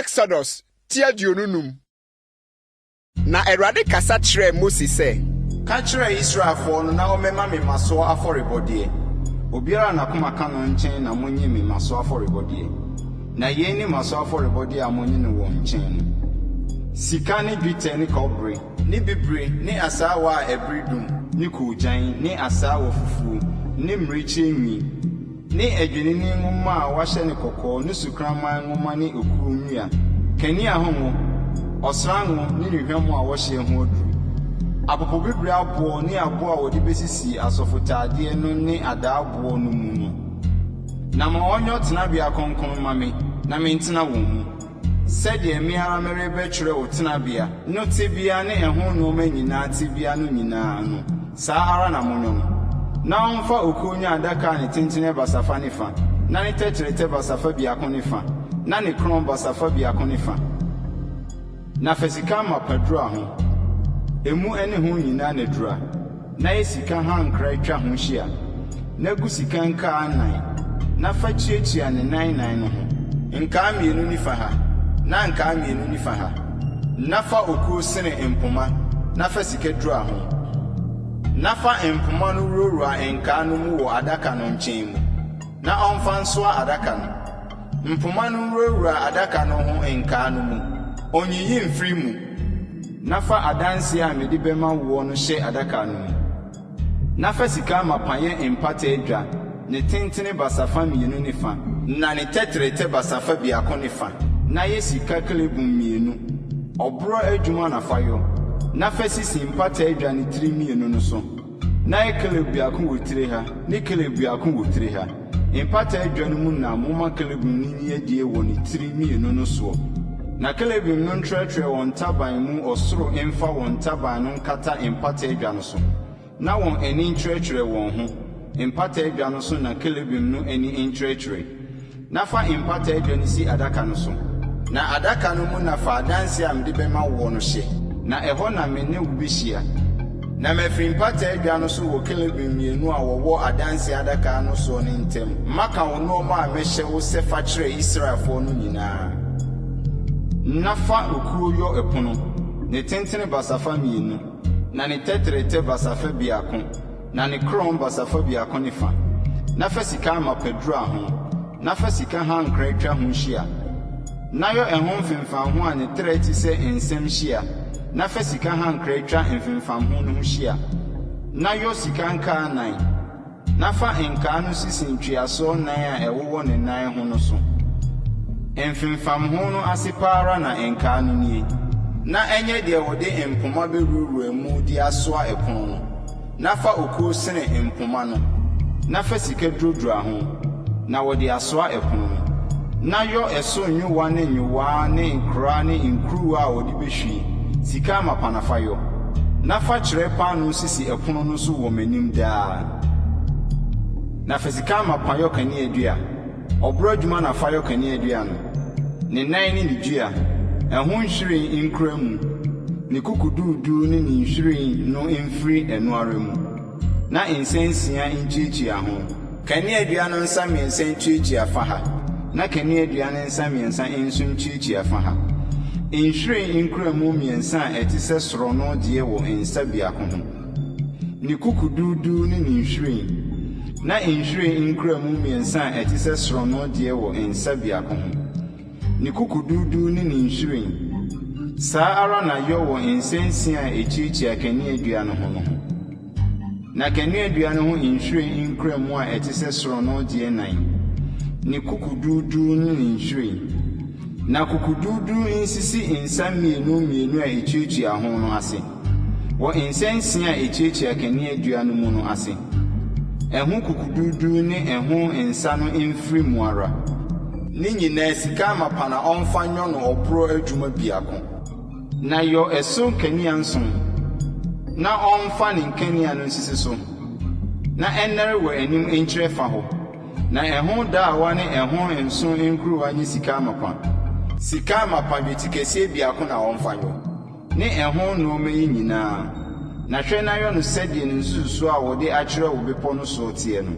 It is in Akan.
Exodus ti 25. Na Awurade kasa kyerɛɛ Mose sɛ. Ka kyerɛ Israelfoɔ no na wɔmmɛma me mmasoɔ afɔrebɔdeɛ. Obiara a n'akoma ka no nkyɛn na monnye me mmasoɔ afɔrebɔdeɛ. Na yei ne mmasoɔ afɔrebɔdeɛ a monnye no wɔn nkyɛn no, sika ne dwetɛ ne kɔbere. Ne bibire ne asaawa a ɛbere dum. Ne koogyan ne asaawa fufuo ne mmirekyie nwi. Ne adwennini nwoma a wɔahyɛ no kɔkɔɔ ne sukraman nwoma ne okuo nnua, kanea ho ngo, ɔsra ngo ne nnuhwam a wɔhyeɛ ho aduru, apopobibire aboɔ ne aboɔ a wɔde bɛsisi asɔfotaadeɛ no ne adaaboɔ no mu no. Na ma wɔnyɔ tenabea kronkron mma me, na mentena wɔn mu. Sɛdeɛ me ara merebɛkyerɛ wo tenabea no tebea ne ɛho nnoɔma nyinaa tebea no nyinaa no, saa ara na monyɔ no. Na ɔmfa okuo nyɛ adaka a ne tentene yɛ basafa ne fa, na ne tɛtrɛtɛ basafa biako ne fa, na ne korɔn basafa biako ne fa. Na fa sika amapa dura ho, emu ne ho nyinaa na dura. Na yɛ sika hankra twa ho hyia, na gu sika nkaa nnan, na fa tuatua ne nan nnan no ho, nkaa mmienu nifa ha, na nkaa mmienu nifa ha. Na fa okuo sene mpoma, na fa sika dura ho. Na fa mpoma no wurawura nkaa no mu wɔ adaka no nkyɛn mu, na ɔmfa nsoa adaka no. Mpoma no nwurawura adaka no ho nkaa no mu, onnyiyi mfiri mu. Na fa adanseɛ a mede bɛma woɔ no hyɛ adaka no mu. Na fa sika amapa yɛ mpata adwa, ne tentene basafa mmienu ne fa, na ne tɛtrɛtɛ basafa biako ne fa, na yɛ sika kerubim mmienu, ɔborɔ adwuma na fa yɔ, na fa sisi mpata adwa no tiri mmienu no so. Na yɛ kerub biako wɔ tire ha, ne kerub biako wɔ tire ha. Mpata adwa no mu na momma kerubim no nyi adie wɔ ne tiri mmienu no soɔ. Na kerubim no ntrɛtrɛ wɔn ntaban mu ɔsoro mfa wɔn ntaban no nkata mpata adwa no so, na wɔn ani nkyerɛkyerɛ wɔn ho, mpata adwa no so na kerubim no ani nkyerɛkyerɛ. Na fa mpata adwa no si adaka no so. Na adaka no mu na fa adanseɛ a mede bɛma woɔ no hyɛ, na ɛhɔ na me ne wo bɛhyia. Na mafiri mpata adwa no so wɔ kerubim mmienu a wɔwɔ adanseɛ adaka no soɔ no ntam maka wo nnoɔma a mɛhyɛ wo sɛ fa kyerɛ Israelfoɔ no nyinaa. Na fa okuo yɔ ɛpono, ne tentene basafa mmienu, na ne tɛtrɛtɛ basafa biako, na ne korɔn basafa biako ne fa, na fa sika amapa dura ho, na fa sika hankra twa ho hyia. Na yɔ ɛho mfemfamho a ne trɛ te sɛ nsam hyia, na fa sika hankra twa mfemfamho no ho hyia. Na yɔ sika nkaa nnan, na fa nkaa no sisi ntweasoɔ nnan a ɛwowɔ ne nan ho no so. Mfemfamho no ase pa ara na nkaa no nie. Na ɛnyɛ deɛ wɔde mpoma bɛwurawura mu de asoa ɛpono no. Na fa okuo sene mpoma no, na fa sika duradura ho, na wɔde asoa ɛpono no. Na yɔ ɛso nyowa ne nyowaa ne nkoraa ne nkuruwa a wɔde bɛhwie, sika amapa na fa yɔ. Na fa kyerɛ paanoo sisi ɛpono no so wɔ m'anim daa. Na fa sika amapa yɔ kaneadua. Ɔborɔ adwuma na fa yɔ kaneadua no, ne nan ne ne dua, ɛho nhwiren nkura mu, ne kukuduuduu ne ne nhwiren no mfiri ɛno ara mu, na nsa nsia ntuatua ho. Kaneadua no nsa mmiɛnsa ntuatua fa ha, na kaneadua no nsa mmiɛnsa nso ntuatua fa ha. Nhwiren nkuramu mmiɛnsa a ɛte sɛ sorɔno deɛ wɔ nsa biako ho. Ne kukuduuduu ne ne nhwiren, na nhwiren nkuramu mmiɛnsa a ɛte sɛ sorɔno deɛ wɔ nsa biako ho, ne kukuduuduu ne ne nhwiren. Saa ara na yɔ wɔ nsa nsia a ɛtuatua kaneadua no ho no ho. Na kaneadua no ho nhwiren nkuramu a ɛte sɛ sorɔno deɛ nnan, ne kukuduuduu ne ne nhwiren. Na kukuduuduu nsisi nsa mmienu mmienu a ɛtuatua ho no ase. Wɔ nsa nsia a etuatua kaneadua no mu no ase. Ɛho kukuduuduu ne ɛho nsa no mfiri mu ara. Ne nyinaa sika amapa na ɔmfa nyɔ no ɔborɔ adwuma biako. Na yɔ ɛso nkanea nson, na ɔmfa ne nkanea no nsisi so, na ɛnnɛre wɔ anim nkyerɛ fa hɔ. Na ɛho daawa ne ɛho nso nkuruwa nyɛ sika amapa. Sika amapa dwetikɛseɛ biako na ɔmfa nyɔ. Ne ɛho nnoɔma yi nyinaa, na hwɛ na yɔ no sɛdeɛ ne nsususoɔ a wɔde akyerɛ wo bepɔ no soɔ teɛ no.